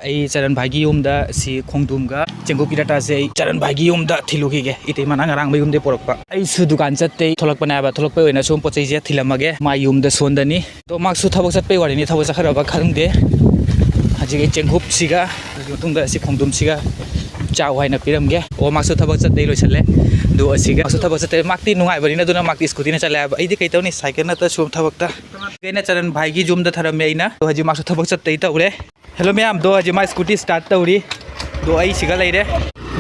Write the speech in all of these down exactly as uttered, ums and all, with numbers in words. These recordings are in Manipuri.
ꯑꯩ ꯆꯔꯟ ꯚꯥꯏꯒꯤ ꯌꯨꯝꯗ ꯁꯤ ꯈꯣꯡꯗ꯭ꯔꯨꯝꯒ ꯆꯦꯡꯀꯨꯞ ꯄꯤꯔꯥꯇꯥꯁꯦ ꯑꯩ ꯆꯔꯟ ꯚꯥꯏꯒꯤ ꯌꯨꯝꯗ ꯊꯤꯜꯂꯨꯈꯤꯒꯦ꯫ ꯏꯇꯩꯃꯅ ꯉꯔꯥꯡ ꯃꯌꯨꯝꯗꯩ ꯄꯨꯔꯛꯄ꯫ ꯑꯩꯁꯨ ꯗꯨꯀꯥꯟ ꯆꯠꯇꯦ, ꯊꯣꯛꯂꯛꯄꯅꯦ ꯍꯥꯏꯕ꯫ ꯊꯣꯛꯂꯛꯄꯩ ꯑꯣꯏꯅ ꯁꯨꯝ ꯄꯣꯠ ꯆꯩꯁꯦ ꯊꯤꯜꯂꯝꯃꯒꯦ ꯃꯥ ꯌꯨꯝꯗ ꯁꯣꯟꯗꯅꯤ꯫ ꯑꯗꯣ ꯃꯥꯁꯨ ꯊꯕꯛ ꯆꯠꯄꯩ ꯋꯥꯔꯤꯅꯤ, ꯊꯕꯛ ꯆꯠꯈ꯭ꯔꯕ ꯈꯪꯗꯦ꯫ ꯍꯧꯖꯤꯛ ꯑꯩ ꯆꯦꯡꯀꯨꯞꯁꯤꯒ ꯑꯗꯨꯒꯤ ꯃꯇꯨꯡꯗ ꯑꯁꯤ ꯈꯣꯡꯗ꯭ꯔꯨꯝꯁꯤꯒ ꯆꯥꯎ ꯍꯥꯏꯅ ꯄꯤꯔꯝꯒꯦ꯫ ꯑꯣ, ꯃꯥꯁꯨ ꯊꯕꯛ ꯆꯠꯇꯩ ꯂꯣꯏꯁꯜꯂꯦ꯫ ꯑꯗꯣ ꯑꯁꯤꯒ ꯃꯥꯁꯨ ꯊꯕꯛ ꯆꯠꯇꯩ, ꯃꯥꯛꯇꯤ ꯅꯨꯡꯉꯥꯏꯕꯅꯤꯅ, ꯑꯗꯨꯅ ꯃꯥꯛꯇꯤ ꯁ꯭ꯀꯨꯇꯤꯅ ꯆꯠꯂꯦ ꯍꯥꯏꯕ꯫ ꯑꯩꯗꯤ ꯀꯩ ꯇꯧꯅꯤ, ꯁꯥꯏꯀꯜ ꯅꯠꯇ꯭ꯔ ꯁꯨꯝ ꯊꯕꯛꯇ꯫ ꯑꯩꯅ ꯆꯔꯟ ꯚꯥꯏꯒꯤ ꯌꯨꯝꯗ ꯊꯔꯝꯃꯦ ꯑꯩꯅ꯫ ꯑꯗꯣ ꯍꯧꯖꯤꯛ ꯃꯥꯁꯨ ꯊꯕꯛ ꯆꯠꯇꯩ ꯇꯧꯔꯦ꯫ ꯍꯦꯜꯂꯣ ꯃꯌꯥꯝ, ꯑꯗꯣ ꯍꯧꯖꯤꯛ ꯃꯥ ꯁ꯭ꯀꯨꯇꯤ ꯁ꯭ꯇꯥꯔꯠ ꯇꯧꯔꯤ꯫ ꯑꯗꯣ ꯑꯩ ꯁꯤꯒ ꯂꯩꯔꯦ꯫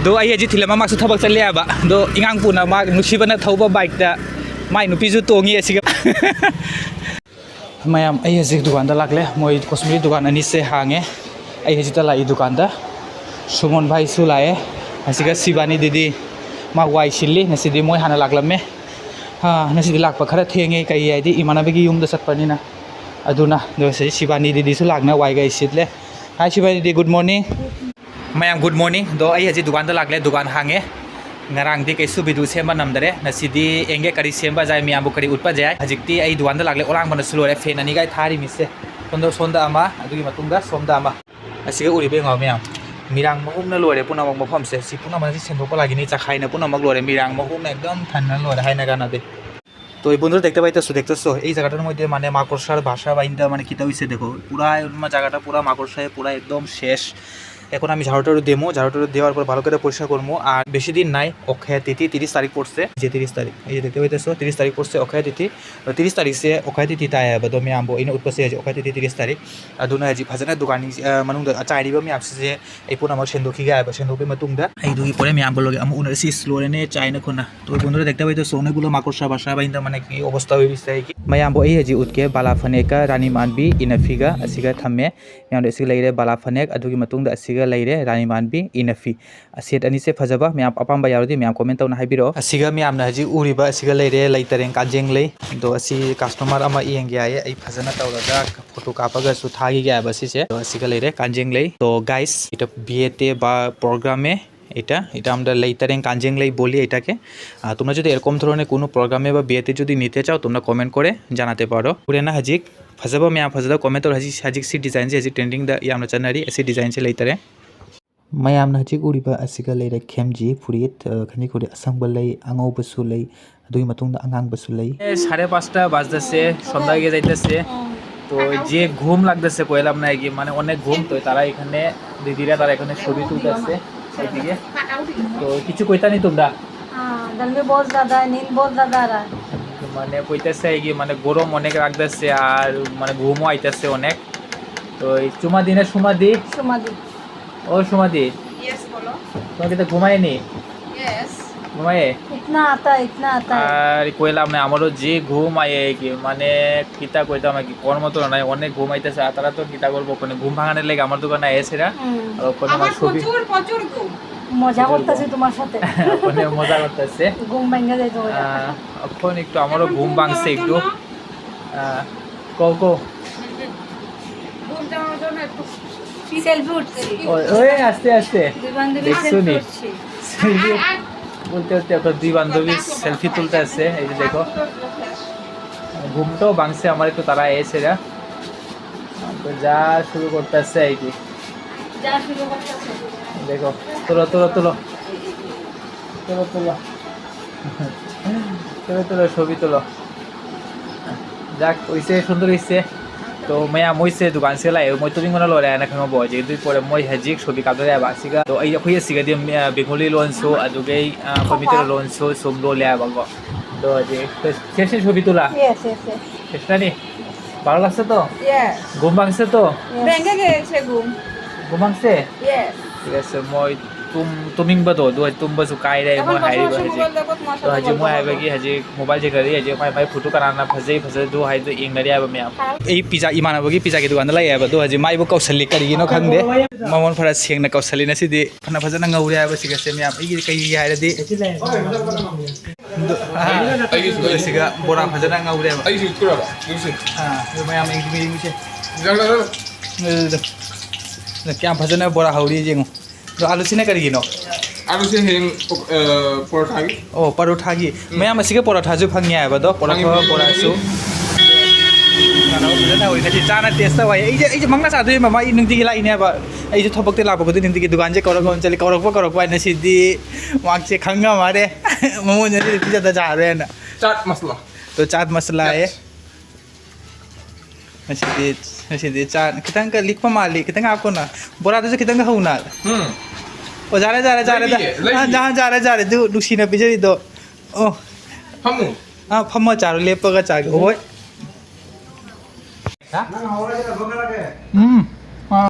ꯑꯗꯣ ꯑꯩ ꯍꯧꯖꯤꯛ ꯊꯤꯜꯂꯝꯃ ꯃꯥꯁꯨ ꯊꯕꯛ ꯆꯠꯂꯦ ꯍꯥꯏꯕ꯫ ꯑꯗꯣ ꯏꯉꯥꯡ ꯄꯨꯅ ꯃꯥ ꯅꯨꯡꯁꯤꯕꯅ ꯊꯧꯕ ꯕꯥꯏꯛꯇ ꯃꯥꯏ ꯅꯨꯄꯤꯁꯨ ꯇꯣꯡꯉꯤ ꯑꯁꯤꯒ꯫ ꯃꯌꯥꯝ, ꯑꯩ ꯍꯧꯖꯤꯛ ꯗꯨꯀꯥꯟꯗ ꯂꯥꯛꯂꯦ꯫ ꯃꯣꯏ ꯀꯣꯁꯃꯦꯇꯤꯛ ꯗꯨꯀꯥꯟ ꯑꯅꯤꯁꯦ ꯍꯥꯡꯉꯦ꯫ ꯑꯩ ꯍꯧꯖꯤꯛꯇ ꯂꯥꯛꯏ ꯗꯨꯀꯥꯟꯗ꯫ ꯁꯨꯃꯣꯟ ꯚꯥꯏꯁꯨ ꯂꯥꯛꯑꯦ꯫ ꯑꯁꯤꯒ ꯁꯤꯕꯥꯅꯤ ꯗꯤꯗꯤ ꯃꯥ ꯋꯥꯏ ꯁꯤꯜꯂꯤ꯫ ꯉꯁꯤꯗꯤ ꯃꯣꯏ ꯍꯥꯟꯅ ꯂꯥꯛꯂꯝꯃꯦ꯫ ꯍꯥ, ꯉꯁꯤꯗꯤ ꯂꯥꯛꯄ ꯈꯔ ꯊꯦꯡꯉꯦ, ꯀꯩ ꯍꯥꯏꯗꯤ ꯏꯃꯥꯟꯅꯕꯒꯤ ꯌꯨꯝꯗ ꯆꯠꯄꯅꯤꯅ꯫ ꯑꯗꯨꯅ ꯑꯗꯣ ꯁꯤ ꯁꯤꯕꯥꯅꯤ ꯗꯤꯗꯤꯁꯨ ꯂꯥꯛꯅ ꯋꯥꯏꯒ ꯑꯩ ꯁꯤꯠꯂꯦ꯫ Hi ꯁꯤꯕꯥꯅꯤ ꯗꯤꯗꯤ, good morning꯫ ꯃꯌꯥꯝ good morning꯫ ꯑꯗꯣ ꯑꯩ ꯍꯧꯖꯤꯛ ꯗꯨꯀꯥꯟꯗ ꯂꯥꯛꯂꯦ, ꯗꯨꯀꯥꯟ ꯍꯥꯡꯉꯦ꯫ ꯉꯔꯥꯡꯗꯤ ꯀꯩꯁꯨ video ꯁꯦꯝꯕ ꯅꯝꯗꯔꯦ, ꯉꯁꯤꯗꯤ ꯌꯦꯡꯒꯦ ꯀꯔꯤ ꯁꯦꯝꯕ ꯌꯥꯏ, ꯃꯌꯥꯝꯕꯨ ꯀꯔꯤ ꯎꯠꯄ ꯌꯥꯏ꯫ ꯍꯧꯖꯤꯛꯇꯤ ꯑꯩ ꯗꯨꯀꯥꯟꯗ ꯂꯥꯛꯂꯦ, ꯑꯣꯂꯥꯡꯕꯅꯁꯨ ꯂꯣꯏꯔꯦ, ꯐꯦꯟ ꯑꯅꯤꯒꯥꯏ ꯊꯥꯔꯤ ꯃꯤꯁꯦ꯫ ꯁꯣꯝꯗ, ꯁꯣꯝꯗ ꯑꯃ, ꯑꯗꯨꯒꯤ ꯃꯇꯨꯡꯗ ꯁꯣꯝꯗ ꯑꯃ꯫ ꯑꯁꯤꯒ ꯎꯔꯤꯕ ꯌꯦꯡꯉꯣ ꯃꯌꯥꯝ, ꯃꯤꯔꯥꯡ ꯃꯍꯨꯝꯅ ꯂꯣꯏꯔꯦ ꯄꯨꯝꯅꯃꯛ ꯃꯐꯝꯁꯦ꯫ ꯁꯤ ꯄꯨꯝꯅꯃꯛ ꯑꯁꯤ ꯁꯦꯡꯗꯣꯛꯄ ꯂꯥꯛꯈꯤꯅꯤ, ꯆꯈꯥꯏꯅ ꯄꯨꯝꯅꯃꯛ ꯂꯣꯏꯔꯦ, ꯃꯤꯔꯥꯡ ꯃꯍꯨꯝꯅ ꯑꯦꯛꯗꯝ ꯊꯟꯅ ꯂꯣꯏꯔꯦ, ꯍꯥꯏꯅ ꯀꯥꯟꯅꯗꯦ꯫ তো এই বন্ধুরা দেখতে পাইতেছো, দেখতেছো, এই জায়গাটার মধ্যে মানে মাকড়সার বাসা বাইন্দা মানে কিতা হইছে দেখো, পুরা মানে জায়গাটা পুরা মাকড়সায় পুরা একদম শেষ। এখন আমি ঝাড়ু টাড়ু দেবো, ঝাড়ু টাড়ু দেওয়ার পর ভালো করে পরিষ্কার করবো। আর বেশি দিন নাই, অক্ষয় তিথি তিরিশ তারিখ পড়ছে, যে তিরিশ তারিখ, এই যে দেখতে পাইতেছো তিরিশ তারিখ পড়ছে অক্ষয় তিথি। তো তিরিশ তারিখ ꯁꯦ ꯑꯣꯈꯥꯏ ꯇꯤꯊꯤ ꯇꯥꯏꯌꯦꯕ꯫ ꯑꯗꯣ ꯃꯌꯥꯝꯕꯨ ꯑꯩꯅ ꯎꯠꯄꯁꯦ ꯍꯧꯖꯤꯛ ꯑꯣꯈꯥꯏ ꯇꯤꯊꯤ ꯇꯤꯔꯤꯁ ꯇꯥꯔꯤꯛ꯫ ꯑꯗꯨꯅ ꯍꯧꯖꯤꯛ ꯐꯖꯅ ꯗꯨꯀꯥꯟꯒꯤ, ꯑ, ꯃꯅꯨꯡꯗ ꯆꯥꯏꯔꯤꯕ ꯃꯌꯥꯝꯁꯤꯁꯦ ꯑꯩ ꯄꯨꯝꯅꯃꯛ ꯁꯦꯡꯗꯣꯛꯈꯤꯒꯦ ꯍꯥꯏꯕ꯫ ꯁꯦꯡꯗꯣꯛꯄꯒꯤ ꯃꯇꯨꯡꯗ ꯑꯩ ꯑꯗꯨꯒꯤ ꯄꯣꯔꯦ ꯃꯌꯥꯝꯒ ꯂꯣꯏꯒꯦ ꯑꯃꯨꯛ ꯎꯅꯔꯁꯤ꯫ ꯂꯣꯏꯔꯦꯅꯦ ꯆꯥꯏꯅ ꯈꯣꯠꯅ꯫ তো এই বন্ধুরা দেখতে পাইতেছো অনেকগুলো মাকড়সা বাসা বাইন্দা মানে কি অবস্থা হয়ে গেছে। ꯃꯌꯥꯝꯕꯨ ꯑꯩ ꯍꯧꯖꯤꯛ ꯎꯠꯀꯦ, ꯕꯥꯂꯥ ꯐꯅꯦꯛꯀ ꯔꯥꯅꯤ ꯃꯥꯟꯕꯤ ꯏꯅꯐꯤꯒ ꯑꯁꯤꯒ ꯊꯝꯃꯦ꯫ ꯃꯌꯥꯝꯗ ꯑꯁꯤ ꯂꯩꯔꯦ ꯕꯥꯂꯥ ꯐꯅꯦꯛ, ꯑꯗꯨꯒꯤ ꯃꯇꯨꯡꯗ ꯑꯁꯤꯒ ꯂꯩꯔꯦ ꯔꯥꯅꯤ ꯃꯥꯟꯕꯤ ꯏꯅꯐꯤ꯫ ꯁꯦꯠ ꯑꯅꯤꯁꯦ ꯐꯖꯕ, ꯃꯌꯥꯝ ꯑꯄꯥꯝꯕ ꯌꯥꯎꯔꯗꯤ ꯃꯌꯥꯝ comment ꯇꯧꯅ ꯍꯥꯏꯕꯤꯔꯛꯑꯣ꯫ ꯑꯁꯤꯒ ꯃꯌꯥꯝꯅ ꯍꯧꯖꯤꯛ ꯎꯔꯤꯕ ꯑꯁꯤꯒ ꯂꯩꯔꯦ ꯂꯩ ꯇꯔꯦꯡ ꯀꯥꯟꯖꯦꯡ ꯂꯩ꯫ ꯑꯗꯣ ꯑꯁꯤ customer ꯑꯃ ꯌꯦꯡꯒꯦ ꯍꯥꯏꯌꯦ, ꯑꯩ ꯐꯖꯅ ꯇꯧꯔꯒ photo ꯀꯥꯞꯄꯒꯁꯨ ꯊꯥꯈꯤꯒꯦ ꯍꯥꯏꯕ ꯁꯤꯁꯦ꯫ ꯑꯗꯣ ꯑꯁꯤꯒ ꯂꯩꯔꯦ ꯀꯥꯟꯖꯦꯡ ꯂꯩ꯫ তো guys, এটা বিয়েতে বা প্রোগ্রামে এটা, এটা আমরা লেইতারেং কাঞ্জেংলেই বলি এটাকে। আহ, তোমরা যদি এরকম ধরনের কোনো প্রোগ্রামে বা বিয়েতে যদি নিতে চাও, তোমরা comment করে জানাতে পারো। পুরেনা হাজিক ꯐꯖꯕ ꯃꯌꯥꯝ ꯐꯖꯅ comment ꯇꯧꯔꯣ꯫ ꯍꯧꯖꯤꯛ, ꯍꯧꯖꯤꯛ ꯁꯤ design ꯁꯦ ꯍꯧꯖꯤꯛ trending ꯗ ꯌꯥꯝꯅ ꯆꯠꯅꯔꯤ꯫ ꯑꯁꯤ design ꯁꯦ ꯂꯩꯇꯔꯦ꯫ ꯃꯌꯥꯝꯅ ꯍꯧꯖꯤꯛ ꯎꯔꯤꯕ ꯑꯁꯤꯒ ꯂꯩꯔꯦ ꯈꯦꯝꯖꯤ ꯐꯨꯔꯤꯠ, ꯑ, ꯈꯖꯤꯛ ꯐꯨꯔꯤꯠ ꯑꯁꯪꯕ ꯂꯩ, ꯑꯉꯧꯕꯁꯨ ꯂꯩ, ꯑꯗꯨꯒꯤ ꯃꯇꯨꯡꯗ ꯑꯉꯥꯡꯕꯁꯨ ꯂꯩ꯫ এ, সাড়ে পাঁচটা বাজতেছে, সন্ধ্যা হয়ে যাইতেছে। তো যে ঘুম লাগতেছে কইলাম না কি, মানে অনেক ঘুম। তো তারা এখানে, দিদিরা তারা এখানে ছবি তুলতেছে এইদিকে। তো কিছু কইতা নি তোমরা? हाँ, गर्मी बहुत ज़्यादा है, नींद बहुत ज़्यादा आ रहा है। মানে কইতেছে কি, মানে গরম অনেক লাগতেছে আর মানে ঘুমও আইতেছে অনেক। তো এই চুমা দিনে সুমাদি। সুমাদি। ও সুমাদি, यस, बोलो। তোমাকে তো ঘুমায়নি? यस। ঘুমায়? इतना आता है, इतना आता है। আর কইলাম না, আমারও যে ঘুম আয় কি, মানে কিতা কইতাম আর কি, কর্ম তো নাই, অনেক ঘুম আইতেছে। আর তারা তো কিতা করবো, ওখানে ঘুম ভাঙানোর লেগে আমার দোকানে এসেরা। হুম। আর ওখানে আমার আমার ছবি প্রচুর, প্রচুর ঘুম। মজা প্রচুর করতেছি ঘুম। তোমার সাথে। ওখানে মজা করতেছে। ঘুম ভেঙে যায় তোমার। আহ, এখন একটু আমারও এখন ঘুম ঘুম ভাঙছে ভাঙার একটু। জন্য আহ, কও, কও। ঘুম ভাঙার জন্য একটু সেলফি উঠছি। ওই, ওই, আস্তে, আস্তে। দুই বান্ধবী দেখছো সেলফি নি? উঠছি। সেলফি বলতে বলতে এখন দুই বান্ধবী সেলফি তুলতে আসছে। এই যে দেখো, ঘুমটাও ভাঙছে আমার একটু, তারা এসে যা। তো যা শুরু করতে আসছে এই কি। যা শুরু করতে আসছে। দেখো, তোলো, তোলো, তোলো। তোলো, তোলো। তোলো, তোলো, ছবি তোলো। যাক, হইছে, সুন্দর হইছে। তো, ꯃꯌꯥꯝ ꯃꯣꯏꯁꯦ ꯗꯨꯀꯥꯟꯁꯤꯗ ꯂꯥꯛꯑꯦ, ꯃꯣꯏ ꯇꯨꯃꯤꯟ ꯃꯅ ꯂꯣꯏꯔꯦ ꯍꯥꯏꯅ ꯈꯪꯉꯕꯣ? ꯍꯧꯖꯤꯛ ꯑꯗꯨꯏ ꯄꯣꯔꯦ ꯃꯣꯏ ꯍꯧꯖꯤꯛ ছবি ꯀꯥꯞꯇꯣꯔꯦ ꯍꯥꯏꯕ꯫ ꯑꯁꯤꯒ, ꯑꯗꯣ ꯑꯩ, ꯑꯩꯈꯣꯏ ꯑꯁꯤꯒꯗꯤ, ꯑ, ꯕꯦꯡꯒꯣꯂꯤ ꯂꯣꯟꯁꯨ, ꯑꯗꯨꯒꯩ, ꯑ, ꯑꯩꯈꯣꯏ ꯃꯤꯇꯩ ꯂꯣꯟꯁꯨ ꯁꯨꯝ ꯂꯣꯜꯂꯦ ꯍꯥꯏꯕꯀꯣ꯫ ꯑꯗꯣ ꯍꯧꯖꯤꯛ, ꯁꯦ, ꯁꯦ, ছবি তোলা? Yes, yes, yes. চেষ্টা নি? ভালো লাগছে তো? য়েস। ঘুম ভাঙছে তো? য়েস। ভেঙে গেছে ঘুম। ঘুম ভাঙছে? য়েস। ঠিক আছে, মই ꯇꯨꯝ-, ꯇꯨꯝꯅꯤꯡꯕꯗꯣ, ꯑꯗꯨ ꯇꯨꯝꯕꯁꯨ ꯀꯥꯏꯔꯦ, ꯃꯣꯏ ꯍꯥꯏꯔꯤꯕ ꯍꯧꯖꯤꯛ꯫ ꯑꯗꯣ ꯍꯧꯖꯤꯛ ꯃꯣꯏ ꯍꯥꯏꯕꯒꯤ ꯍꯧꯖꯤꯛ mobile ꯌꯦꯡꯅꯔꯤ, ꯍꯧꯖꯤꯛ ꯃꯥꯏ, ꯃꯥꯏ photo ꯀꯅꯥꯅ ꯐꯖꯩ, ꯐꯖꯗꯦ ꯑꯗꯨ ꯍꯥꯏꯗꯣ ꯌꯦꯡꯅꯔꯤ ꯍꯥꯏꯕ ꯃꯌꯥꯝ꯫ ꯑꯩ pizza, ꯏꯃꯥꯟꯅꯕꯒꯤ pizzaꯒꯤ ꯗꯨꯀꯥꯟꯗ ꯂꯥꯛꯑꯦ ꯍꯥꯏꯕ, ꯑꯗꯣ ꯍꯧꯖꯤꯛ ꯃꯥꯏꯕꯨ ꯀꯧꯁꯜꯂꯤ, ꯀꯔꯤꯒꯤꯅꯣ ꯈꯪꯗꯦ꯫ ꯃꯉꯣꯟ ꯐꯅ ꯁꯦꯡꯅ ꯀꯧꯁꯜꯂꯤ ꯉꯁꯤꯗꯤ꯫ ꯐꯅ ꯐꯖꯅ ꯉꯧꯔꯦ ꯍꯥꯏꯕ ꯁꯤꯒꯁꯦ ꯃꯌꯥꯝ꯫ ꯑꯩꯒꯤ ꯀꯩꯒꯤ ꯍꯥꯏꯔꯗꯤ, ꯑꯗꯨ, ꯑꯥ, ꯑꯩꯒꯤꯁꯨ ꯑꯗꯨꯒ ꯁꯤꯒ ꯕꯣꯔꯥ ꯐꯖꯅ ꯉꯧꯔꯦꯕ꯫ ꯑꯩꯒꯤꯁꯨ ꯎꯠꯇꯣꯏꯔꯕ? ꯌꯦꯡꯁꯤ꯫ ꯑꯥ, ꯑꯗꯨ ꯃꯌꯥꯝ ꯌꯦꯡꯁꯤ, ꯌꯦꯡꯁꯤ꯫ ꯌꯥꯔꯦ, ꯌꯥꯔꯦ, ꯌꯥꯔꯦ꯫ ꯑꯗꯨ, ꯑꯗꯨ, ꯑꯗꯨ ꯀꯌꯥꯝ ꯐꯖꯅ ꯕꯣꯔꯥ ꯍꯧꯔꯤ ꯌꯦꯡꯉꯨ꯫ ꯑꯗꯣ ꯑꯥꯂꯨꯁꯤꯅ ꯀꯔꯤꯒꯤꯅꯣ? ꯑꯥꯂꯨꯁꯦ ꯍꯌꯦꯡ, ꯑ, ꯄꯔꯣꯊꯥꯒꯤ꯫ ꯑꯣ, ꯄꯔꯣꯊꯥꯒꯤ꯫ ꯎꯝ꯫ ꯃꯌꯥꯝ ꯑꯁꯤꯒ ꯄꯔꯣꯊꯥꯁꯨ ꯐꯪꯉꯦ ꯍꯥꯏꯕꯗꯣ, ꯄꯔꯣꯊꯥ, ꯐꯪꯉꯤ, ꯐꯪꯉꯤ, ꯕꯣꯔꯥꯁꯨ꯫ ꯐꯪꯉꯤ꯫ ꯐꯖꯅ ꯍꯧꯋꯤ꯫ ꯉꯁꯤ ꯆꯥꯅ ꯇꯦꯁ ꯇꯧ ꯍꯥꯏꯌꯦ꯫ ꯑꯩꯁꯦ ꯑꯩꯁꯦ ꯃꯪꯂꯥ ꯆꯥꯗꯣꯏ ꯃꯃꯥ, ꯑꯩ ꯅꯨꯡꯇꯤꯒꯤ ꯂꯥꯛꯏꯅꯦꯕ꯫ ꯑꯩꯁꯨ ꯊꯕꯛꯇ ꯂꯥꯛꯄ ꯈꯨꯗꯤꯡ ꯅꯨꯡꯇꯤꯒꯤ ꯗꯨꯀꯥꯟꯁꯦ ꯀꯧꯔꯛꯄ ꯑꯃ ꯆꯠꯂꯤ, ꯀꯧꯔꯛꯄ ꯀꯧꯔꯛꯄ ꯍꯥꯏꯅ ꯁꯤꯗꯤ ꯃꯍꯥꯛꯁꯦ ꯈꯪꯉ ꯃꯥꯜꯂꯦ꯫ ꯃꯃꯣꯟ ꯉꯁꯤꯗꯤ ꯄꯤꯖꯗ ꯌꯥꯔꯣꯏꯅ꯫ ꯆꯥꯠ ꯃꯁꯂꯥ꯫ ꯇꯣ ꯆꯥꯠ ꯃꯁꯂꯥ ꯍꯥꯏꯌꯦ꯫ ꯉꯁꯤꯗꯤ ꯉꯁꯤꯗꯤ ꯆꯥ ꯈꯤꯇꯪꯒ ꯂꯤꯛꯄ ꯃꯥꯜꯂꯤ, ꯈꯤꯇꯪ ꯍꯥꯞꯀꯣꯅ꯫ ꯕꯣꯔꯥꯗꯨꯁꯨ ꯈꯤꯇꯪꯒ ꯍꯧꯅ꯫ ꯎꯝ꯫ ꯑꯣ ꯌꯥꯔꯦ ꯌꯥꯔꯦ ꯌꯥꯔꯦ꯫ ꯂꯩꯌꯦ, ꯂꯩꯌꯦ꯫ ꯑꯥ ꯌꯥꯔꯦ ꯌꯥꯔꯦ ꯌꯥꯔꯦ꯫ ꯑꯗꯨ ꯅꯨꯡꯁꯤꯅ ꯄꯤꯖꯔꯤꯗꯣ꯫ ꯑꯣ꯫ ꯐꯝꯃꯨ꯫ ꯑꯥ ꯐꯝꯃ ꯆꯥꯔꯣ, ꯂꯦꯞꯄꯒ ꯆꯥꯒꯦ꯫ ꯍꯣꯏ꯫ ꯎꯝ꯫